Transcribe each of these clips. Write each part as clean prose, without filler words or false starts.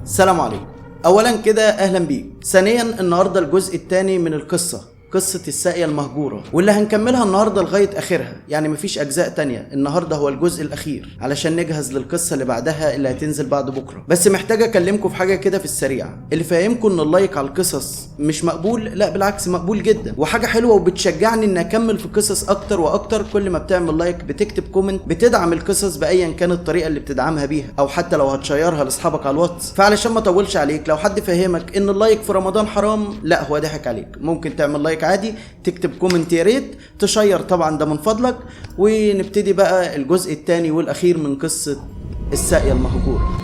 السلام عليكم. اولا كده اهلا بيك. ثانيا النهارده الجزء الثاني من القصة، قصة الساقية المهجورة، واللي هنكملها النهاردة لغاية آخرها، يعني مفيش أجزاء تانية. النهاردة هو الجزء الأخير علشان نجهز للقصة اللي بعدها اللي هتنزل بعد بكرة. بس محتاج أكلمكم في حاجة كده في السريع. اللي فاهمكم إن ال like على القصص مش مقبول، لا بالعكس مقبول جدا، وحاجة حلوة وبتشجعني إن أكمل في قصص أكتر وأكتر. كل ما بتعمل like، بتكتب comment، بتدعم القصص بأيا كانت الطريقة اللي بتدعمها بيها، أو حتى لو هتشيرها لأصحابك على الواتس. فعلشان ما أطولش عليك، لو حد فهمك إن ال like في رمضان حرام، لا هو ضحك عليك. ممكن تعمل like عادي، تكتب comment يا ريت، تشير طبعا ده من فضلك. ونبتدي بقى الجزء الثاني والاخير من قصة الساقية المهجورة.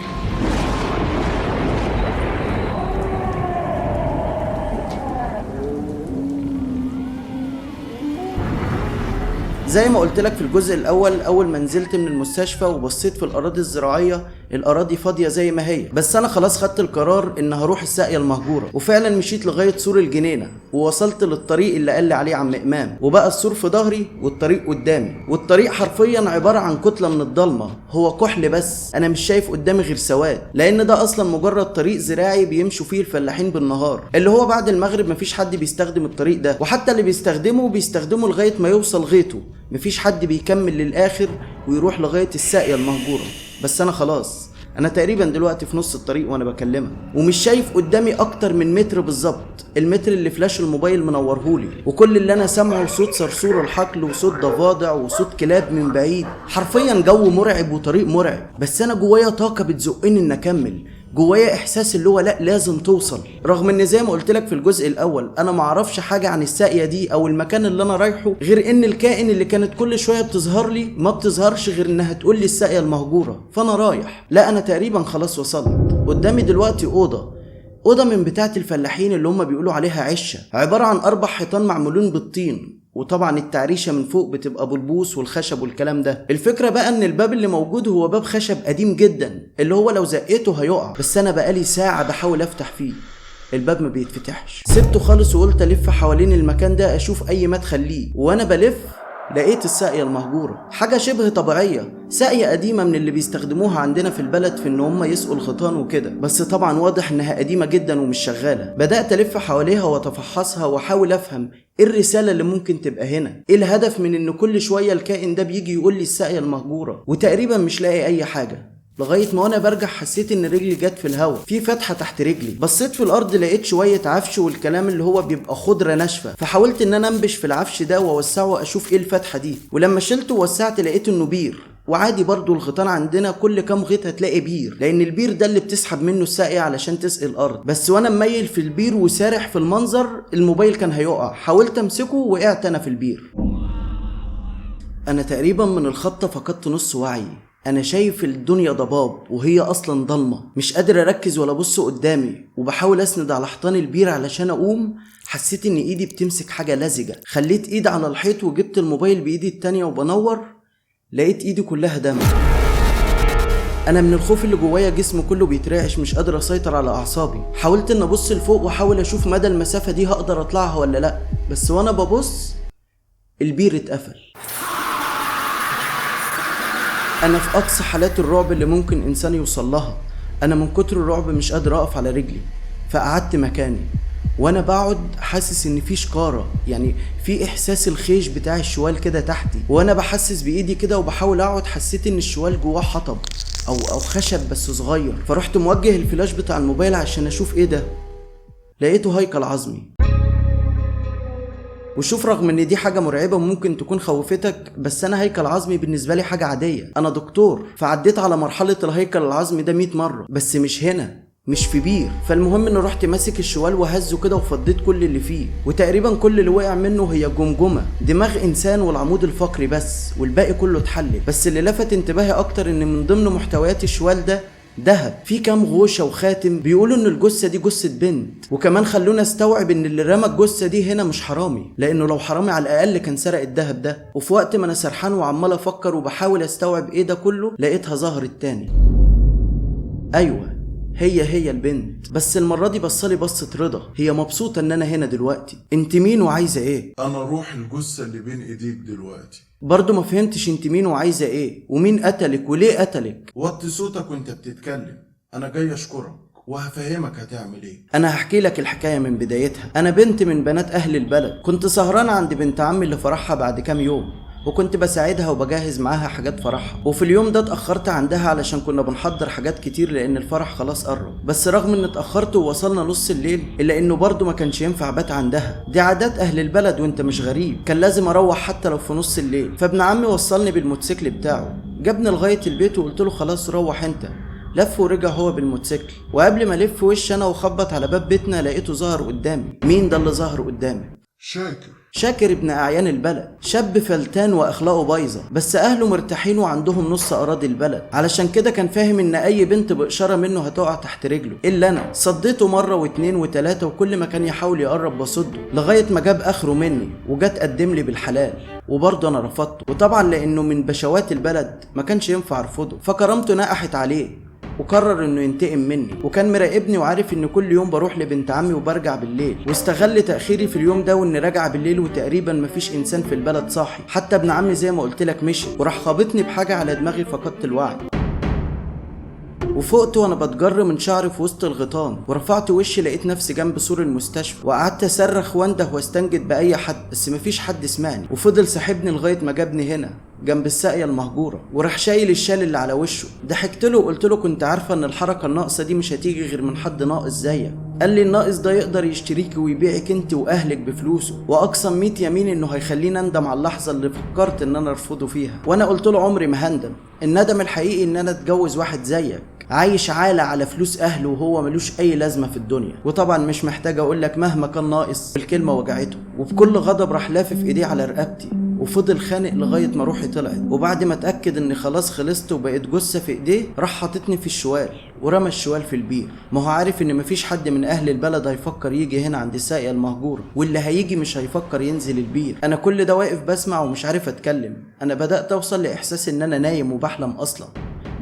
زي ما قلت لك في الجزء الاول، اول ما نزلت من المستشفى وبصيت في الاراضي الزراعية، الاراضي فاضية زي ما هي، بس انا خلاص خدت القرار ان هروح الساقية المهجورة، وفعلا مشيت لغاية سور الجنينة ووصلت للطريق اللي قال لي عليه عم امام، وبقى السور في ظهري والطريق قدامي، والطريق حرفيا عبارة عن كتلة من الضلمة، هو كحل بس، انا مش شايف قدامي غير سواد، لان ده اصلا مجرد طريق زراعي بيمشوا فيه الفلاحين بالنهار، اللي هو بعد المغرب مفيش حد بيستخدم الطريق ده، وحتى اللي بيستخدمه بيستخدمه لغاية ما يوصل غيطه، مفيش حد بيكمل للاخر ويروح لغاية الساقية المهجورة. بس انا خلاص، انا تقريبا دلوقتي في نص الطريق وانا بكلمك، ومش شايف قدامي اكتر من متر بالظبط، المتر اللي فلاش الموبايل منورهولي، وكل اللي انا سامعه صوت صرصور الحقل وصوت ضفادع وصوت كلاب من بعيد. حرفيا جو مرعب وطريق مرعب، بس انا جوايا طاقة بتزقني ان اكمل، جوايا احساس اللي هو لا لازم توصل، رغم ان زي ما قلت لك في الجزء الاول انا معرفش حاجة عن الساقيه دي او المكان اللي انا رايحة، غير ان الكائن اللي كانت كل شوية بتظهر لي ما بتظهرش غير انها تقول لي الساقيه المهجورة، فانا رايح. لا انا تقريبا خلاص وصلت. قدامي دلوقتي اوضة من بتاعه الفلاحين اللي هم بيقولوا عليها عشه، عبارة عن 4 حيطان معمولين بالطين، وطبعا التعريشه من فوق بتبقى بالبوص والخشب والكلام ده. الفكرة بقى ان الباب اللي موجود هو باب خشب قديم جدا، اللي هو لو زقيته هيقع، بس انا بقالي ساعة بحاول افتح فيه، الباب ما بيتفتحش. سبته خالص وقلت الف حوالين المكان ده اشوف اي مدخل ليه، وانا بلف لقيت الساقية المهجورة، حاجة شبه طبيعية، ساقية قديمة من اللي بيستخدموها عندنا في البلد في ان هم يسقوا الغيطان وكده، بس طبعا واضح انها قديمة جدا ومش شغالة. بدأت الف حواليها واتفحصها واحاول افهم ايه الرسالة اللي ممكن تبقى هنا، ايه الهدف من ان كل شوية الكائن ده بيجي يقول لي الساقية المهجورة، وتقريبا مش لاقي اي حاجة. لغاية ما وانا برجع حسيت ان رجلي جت في الهوا، في فتحة تحت رجلي، بصيت في الارض لقيت شوية عفش والكلام اللي هو بيبقى خضرة ناشفة، فحاولت ان انا انبش في العفش ده واوسعه واشوف ايه الفتحة دي، ولما شلته ووسعت لقيت انه بير. وعادي برضو الغيطان عندنا كل كام غيط هتلاقي بير، لان البير ده اللي بتسحب منه الساقية علشان تسقي الارض. بس وانا مميل في البير وسارح في المنظر الموبايل كان هيقع، حاولت امسكه وقعت انا في البير. انا تقريبا من الخبطة فقدت نص وعي، انا شايف الدنيا ضباب وهي اصلا ضلمة، مش قادر اركز ولا ابص قدامي، وبحاول اسند على حيطان البير علشان اقوم. حسيت ان ايدي بتمسك حاجة لزجه، خليت ايدي على الحيط وجبت الموبايل بايدي التانية وبنور، لقيت ايدي كلها دم. انا من الخوف اللي جوايا جسمي كله بيترعش، مش قادر اسيطر على اعصابي. حاولت ان ابص لفوق واحاول اشوف مدى المسافة دي هقدر اطلعها ولا لا، بس وانا ببص البير اتقفل. انا في اقصى حالات الرعب اللي ممكن انسان يوصل لها، انا من كتر الرعب مش قادر اقف على رجلي، فقعدت مكاني. وانا بقعد حاسس ان في شكاره، يعني في احساس الخيش بتاع الشوال كده تحتي، وانا بحسس بايدي كده وبحاول اقعد، حسيت ان الشوال جواه حطب او خشب بس صغير. فرحت موجه الفلاش بتاع الموبايل عشان اشوف ايه ده، لقيته هيكل عظمي. وشوف رغم ان دي حاجة مرعبة وممكن تكون خوفتك، بس انا هيكل عظمي بالنسبة لي حاجة عادية، انا دكتور فعديت على مرحلة الهيكل العظمي ده 100 مرة، بس مش هنا، مش في بير. فالمهم ان رحت ماسك الشوال وهزه كده وفضيت كل اللي فيه، وتقريبا كل اللي وقع منه هي جمجمة دماغ انسان والعمود الفقري بس، والباقي كله اتحلل. بس اللي لفت انتباهي اكتر ان من ضمن محتويات الشوال ده دهب، في كام غوشة وخاتم بيقولوا ان الجثة دي جثة بنت. وكمان خلونا استوعب ان اللي رمى الجثة دي هنا مش حرامي، لانه لو حرامي على الاقل كان سرق الدهب ده. وفي وقت ما انا سرحان وعمال افكر وبحاول استوعب ايه ده كله، لقيتها ظهرت تاني. ايوه هي البنت، بس المرة دي بصلي بصة رضا، هي مبسوطة ان انا هنا دلوقتي. انت مين وعايزة ايه؟ انا روح الجثة اللي بين ايديك دلوقتي. برضو ما فهمتش انت مين وعايزة ايه، ومين قتلك وليه قتلك. وطي صوتك وانت بتتكلم، انا جاي اشكرك وهفهمك هتعمل ايه. انا هحكي لك الحكاية من بدايتها. انا بنت من بنات اهل البلد، كنت سهران عند بنت عمي اللي فرحها بعد كام يوم، وكنت بساعدها وبجهز معاها حاجات فرحها. وفي اليوم ده اتأخرت عندها علشان كنا بنحضر حاجات كتير لأن الفرح خلاص قرب. بس رغم ان اتأخرت ووصلنا نص الليل إلا انه برضه ما كانش ينفع بات عندها، دي عادات أهل البلد وانت مش غريب، كان لازم أروح حتى لو في نص الليل. فابن عمي وصلني بالموتوسيكل بتاعه، جابني لغاية البيت وقلت له خلاص روح انت. لف ورجع هو بالموتوسيكل، وقبل ما الف وش انا وخبط على باب بيتنا لقيته ظهر قدامي. مين ده اللي ظهر قدامي؟ شاكر. شاكر ابن أعيان البلد، شاب فلتان وأخلاقه بايظة، بس أهله مرتاحين وعندهم نص أراضي البلد، علشان كده كان فاهم إن أي بنت بإشارة منه هتقع تحت رجله. إلا أنا صديته مرة واتنين وتلاتة، وكل ما كان يحاول يقرب بصده لغاية ما جاب آخره مني وجات قدم لي بالحلال، وبرضه أنا رفضته. وطبعا لأنه من بشوات البلد ما كانش ينفع أرفضه، فكرامته نقحت عليه وقرر انه ينتقم مني. وكان مراقبني وعارف ان كل يوم بروح لبنت عمي وبرجع بالليل، واستغل تاخيري في اليوم ده واني راجعه بالليل وتقريبا مفيش انسان في البلد صاحي، حتى ابن عمي زي ما قلت لك مشي، وراح خابطني بحاجة على دماغي فقدت الوعي. وفقت وانا بتجر من شعري في وسط الغيطان، ورفعت وشي لقيت نفسي جنب سور المستشفى، وقعدت اصرخ وانده واستنجد باي حد، بس مفيش حد سمعني. وفضل ساحبني لغاية ما جابني هنا جنب الساقيه المهجورة، وراح شايل الشال اللي على وشه. ضحكت له وقلت له كنت عارفه ان الحركة الناقصة دي مش هتيجي غير من حد ناقص زيك. قال لي الناقص ده يقدر يشتريكي ويبيعك انت واهلك بفلوسه، واقسم 100 يمين انه هيخليني اندم على اللحظة اللي فكرت ان انا ارفضه فيها. وانا قلت له عمري ما هندم، الندم الحقيقي ان انا اتجوز واحد زيك عايش عالة على فلوس اهله وهو ملوش اي لازمه في الدنيا. وطبعا مش محتاج اقول لك مهما كان ناقص، الكلمة وجعته، وبكل غضب راح لافف ايديه على رقبتي وفضل خانق لغاية ما روحي طلعت. وبعد ما اتاكد اني خلاص خلصت وبقيت جثة في ايديه، راح حاططني في الشوال ورمى الشوال في البير. ما هو عارف ان مفيش حد من اهل البلد هيفكر يجي هنا عند الساقيه المهجورة، واللي هيجي مش هيفكر ينزل البير. انا كل ده واقف بسمع ومش عارف اتكلم. انا بدات اوصل لاحساس ان انا نايم وبحلم اصلا،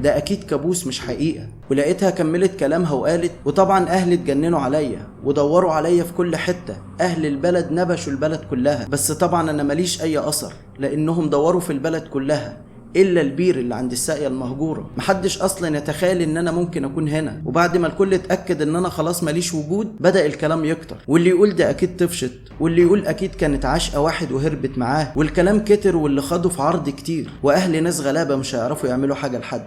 ده اكيد كابوس مش حقيقة. ولقيتها كملت كلامها وقالت وطبعا اهلي اتجننوا عليا ودوروا عليا في كل حتة، اهل البلد نبشوا البلد كلها، بس طبعا انا ماليش اي اثر لانهم دوروا في البلد كلها الا البير اللي عند الساقيه المهجورة. محدش اصلا يتخيل ان انا ممكن اكون هنا. وبعد ما الكل اتاكد ان انا خلاص ماليش وجود، بدا الكلام يكتر، واللي يقول ده اكيد طفشت، واللي يقول اكيد كانت عاشقه واحد وهربت معاه، والكلام كتر واللي خدوا في عرض كتير، واهل ناس غلابة مش هيعرفوا يعملوا حاجة لحد.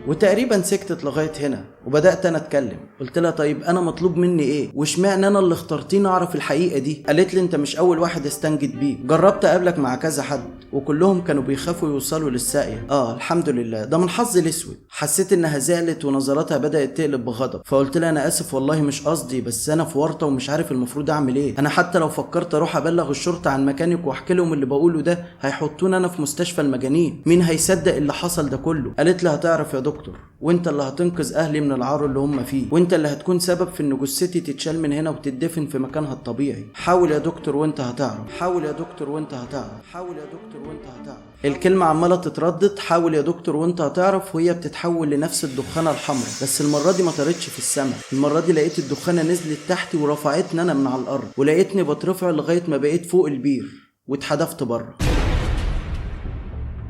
وتقريبا سكتت لغاية هنا، وبدات انا اتكلم. قلت لها طيب انا مطلوب مني ايه؟ واشمعنى انا اللي اخترتيني اعرف الحقيقة دي؟ قالت لي انت مش اول واحد استنجد بيه، جربت اقابلك مع كذا حد وكلهم كانوا بيخافوا يوصلوا للساقيه. الحمد لله، ده من حظي الاسود. حسيت انها زعلت ونظراتها بدات تقلب بغضب، فقلت لها انا اسف والله مش قصدي، بس انا في ورطة ومش عارف المفروض اعمل ايه. انا حتى لو فكرت اروح ابلغ الشرطة عن مكانك واحكي لهم اللي بقوله ده هيحطوني انا في مستشفى المجانين، مين هيصدق اللي حصل ده كله؟ قالت لي هتعرف يا دكتور، وانت اللي هتنقذ اهلي من العار اللي هم فيه، وانت اللي هتكون سبب في ان جثتي تتشال من هنا وتدفن في مكانها الطبيعي. حاول يا دكتور وانت هتعرف، حاول يا دكتور وانت هتعرف، حاول يا دكتور وانت هتعرف. الكلمة عمالة تتردد، حاول يا دكتور وانت هتعرف، وهي بتتحول لنفس الدخانة الحمراء، بس المرة دي ما طارتش في السماء، المرة دي لقيت الدخانة نزلت تحتي ورفعتني انا من على الارض، ولقيتني بترفع لغاية ما بقيت فوق البير واتحدفت بره.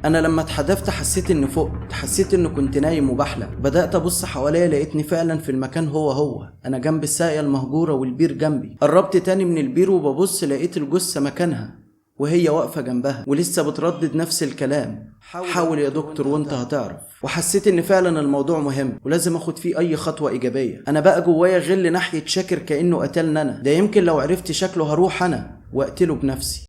انا لما اتحدفت حسيت اني فقت، حسيت اني كنت نايم وبحلم. بدات ابص حواليا لقيتني فعلا في المكان هو هو، انا جنب الساقيه المهجورة والبير جنبي. قربت تاني من البير وببص لقيت الجثة مكانها وهي واقفة جنبها ولسه بتردد نفس الكلام، حاول يا دكتور وانت هتعرف. وحسيت ان فعلا الموضوع مهم ولازم اخد فيه اي خطوة ايجابية. انا بقى جوايا غل ناحية شاكر كانه قتلنا انا، ده يمكن لو عرفت شكله هروح انا واقتله بنفسي.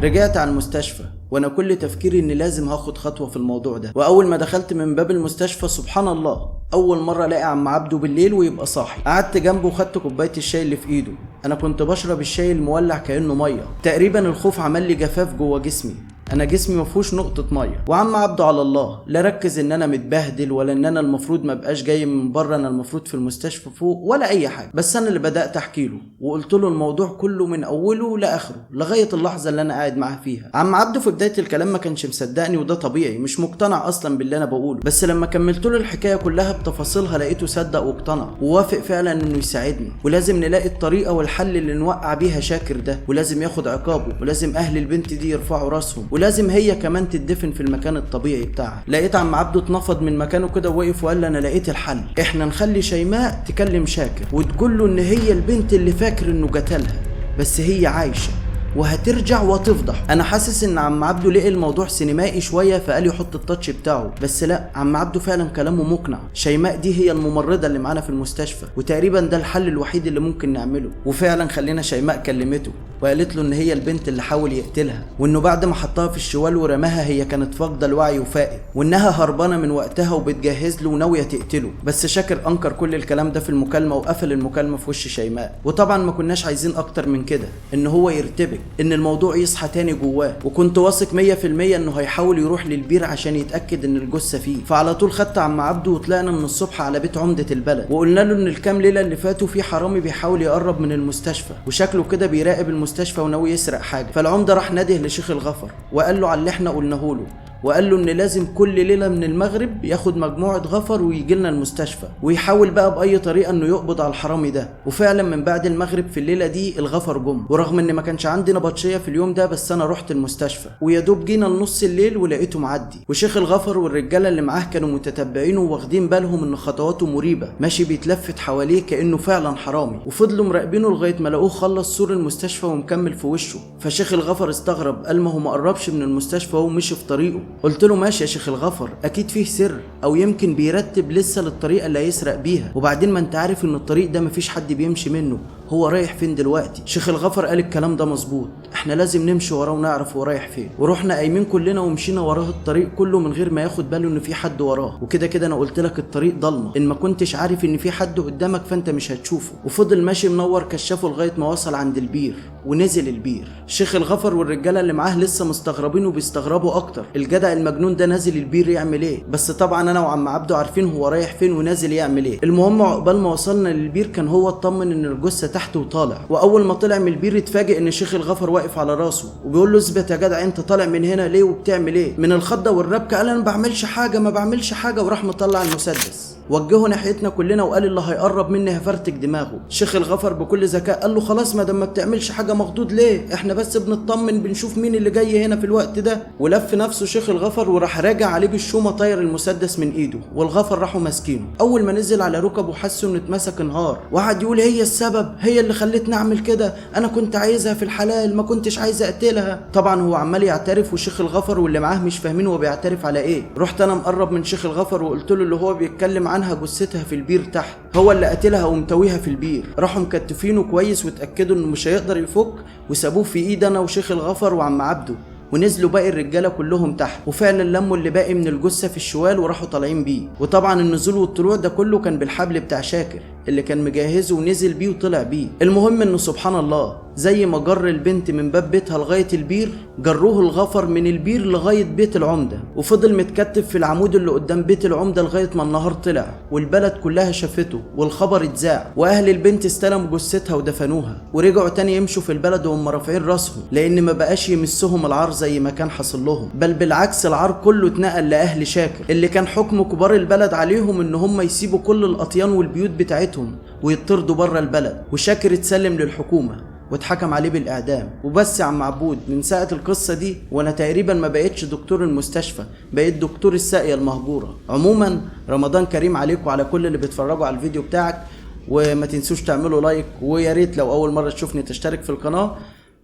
رجعت على المستشفى وانا كل تفكيري اني لازم هاخد خطوة في الموضوع ده. واول ما دخلت من باب المستشفى سبحان الله اول مرة الاقي عم عبده بالليل ويبقى صاحي. قعدت جنبه وخدت كوباية الشاي اللي في ايده، انا كنت بشرب الشاي المولع كانه مية تقريبا. الخوف عمل لي جفاف جوه جسمي، انا جسمي مفهوش نقطة مية. وعم عبده على الله لا ركز ان انا متبهدل ولا ان انا المفروض ما بقاش جاي من بره، انا المفروض في المستشفى فوق ولا اي حاجة. بس انا اللي بدات احكي له وقلت له الموضوع كله من اوله لاخره لغاية اللحظة اللي انا قاعد معاه فيها. عم عبده في بداية الكلام ما كانش مصدقني، وده طبيعي، مش مقتنع اصلا باللي انا بقوله. بس لما كملت له الحكاية كلها بتفاصيلها لقيته صدق واقتنع ووافق فعلا انه يساعدني، ولازم نلاقي الطريقة والحل اللي نوقع بيها شاكر ده، ولازم ياخد عقابه، ولازم اهل البنت دي يرفعوا راسهم، ولازم هي كمان تدفن في المكان الطبيعي بتاعها. لقيت عم عبده اتنفض من مكانه كده ووقف وقال انا لقيت الحل، احنا نخلي شيماء تكلم شاكر وتقول له ان هي البنت اللي فاكر انه قتلها، بس هي عايشه وهترجع وتفضح. انا حاسس ان عم عبده لقي الموضوع سينمائي شوية فقال يحط التاتش بتاعه، بس لا، عم عبده فعلا كلامه مقنع. شيماء دي هي الممرضة اللي معانا في المستشفى، وتقريبا ده الحل الوحيد اللي ممكن نعمله. وفعلا خلينا شيماء كلمته وقالت له ان هي البنت اللي حاول يقتلها، وانه بعد ما حطها في الشوال ورماها هي كانت فاقده الوعي وفاقت، وانها هربانه من وقتها وبتجهز له وناويه تقتله. بس شاكر انكر كل الكلام ده في المكالمة وقفل المكالمة في وش شيماء. وطبعا ما كناش عايزين اكتر من كده ان هو يرتبك، ان الموضوع يصحى تاني جواه، وكنت واثق 100% انه هيحاول يروح للبير عشان يتاكد ان الجثة فيه. فعلى طول خدت عم عبده وطلعنا من الصبح على بيت عمده البلد، وقلنا له ان الكام ليلة اللي فاتوا في حرامي بيحاول يقرب من المستشفى وشكله كده بيراقب المستشفى وناوي يسرق حاجة. فالعمده راح ناده لشيخ الغفر وقال له على اللي احنا قلناه له، وقال له ان لازم كل ليلة من المغرب ياخد مجموعة غفر ويجي لنا المستشفى ويحاول بقى باي طريقه انه يقبض على الحرامي ده. وفعلا من بعد المغرب في الليلة دي الغفر جم، ورغم ان ما كانش عندي نبطشيه في اليوم ده بس انا رحت المستشفى، ويا دوب جينا لنص الليل ولقيته معدي. وشيخ الغفر والرجاله اللي معاه كانوا متتبعينه واخدين بالهم ان خطواته مريبه، ماشي بيتلفت حواليه كانه فعلا حرامي، وفضلوا مراقبينه لغاية ما لقوه خلص سور المستشفى ومكمل في وشه. فشيخ الغفر استغرب، قال ما هو ما قربش من المستشفى ومشي في طريقه. قلت له ماشي يا شيخ الغفر، اكيد فيه سر او يمكن بيرتب لسه للطريقة اللي هيسرق بيها، وبعدين ما انت عارف ان الطريق ده مفيش حد بيمشي منه، هو رايح فين دلوقتي؟ شيخ الغفر قال الكلام ده مظبوط، احنا لازم نمشي وراه ونعرف هو رايح فين. ورحنا قايمين كلنا ومشينا وراه الطريق كله من غير ما ياخد باله ان في حد وراه، وكده كده انا قلت لك الطريق ضلمة، ان ما كنتش عارف ان في حد قدامك فانت مش هتشوفه. وفضل ماشي منور كشافه لغاية ما وصل عند البير ونزل البير. شيخ الغفر والرجاله اللي معاه لسه مستغربين وبيستغربوا اكتر، الجدع المجنون ده نازل البير يعمل ايه؟ بس طبعا انا وعم عبده عارفين هو رايح فين ونازل يعمل ايه. المهم عقبال ما وصلنا للبير كان هو اطمن ان الجثة تحت وطالع، واول ما طلع من البير اتفاجئ ان شيخ الغفر واقف على راسه وبيقول له اثبت يا جدع، انت طالع من هنا ليه وبتعمل ايه؟ من الخضه والربكه قال انا ما بعملش حاجة ما بعملش حاجة، وراح مطلع المسدس وجهه ناحيتنا كلنا وقال اللي هيقرب مني هفرتك دماغه. شيخ الغفر بكل ذكاء قال له خلاص ما دام ما بتعملش حاجة مخضوض ليه؟ احنا بس بنطمن بنشوف مين اللي جاي هنا في الوقت ده. ولف نفسه شيخ الغفر وراح راجع عليه بالشومه طاير المسدس من ايده، والغفر راحوا ماسكينه. اول ما نزل على ركبه حسوا انه اتمسك انهار، وقعد يقول هي السبب، هي اللي خلتني اعمل كده، انا كنت عايزها في الحلال ما كنتش عايز اقتلها. طبعا هو عمال يعترف وشيخ الغفر واللي معاه مش فاهمين هو بيعترف على ايه. رحت انا مقرب من شيخ الغفر وقلت له اللي هو بيتكلم عنها جثتها في البير تحت، هو اللي قتلها ومتويها في البير. راحوا مكتفينه كويس واتاكدوا انه مش هيقدر يفك، وسابوه في ايد انا وشيخ الغفر وعم عبده، ونزلوا باقي الرجالة كلهم تحت. وفعلا لموا اللي باقي من الجثة في الشوال وراحوا طالعين بيه. وطبعا النزول والطلوع ده كله كان بالحبل بتاع شاكر اللي كان مجهزة ونزل بيه وطلع بيه. المهم انه سبحان الله زي ما جر البنت من باب بيتها لغاية البير، جروه الغفر من البير لغاية بيت العمدة، وفضل متكتف في العمود اللي قدام بيت العمدة لغاية ما النهار طلع والبلد كلها شافته والخبر اتذاع، واهل البنت استلموا جثتها ودفنوها، ورجعوا تاني يمشوا في البلد وهم رافعين راسهم، لان ما بقاش يمسهم العار زي ما كان حصل لهم، بل بالعكس العار كله اتنقل لاهل شاكر اللي كان حكم كبار البلد عليهم ان هم يسيبوا كل الاطيان والبيوت بتاعتهم ويطردوا بره البلد. وشاكر اتسلم للحكومة واتحكم عليه بالاعدام. وبس يا عم عبود، من ساعة القصة دي وانا تقريبا ما بقيتش دكتور المستشفى، بقيت دكتور الساقيه المهجورة. عموما رمضان كريم عليكم وعلى كل اللي بيتفرجوا على الفيديو بتاعك، وما تنسوش تعملوا like، ويا ريت لو اول مرة تشوفني تشترك في القناة،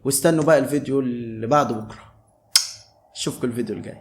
واستنوا بقى الفيديو اللي بعد بكره. اشوفكم الفيديو الجاي.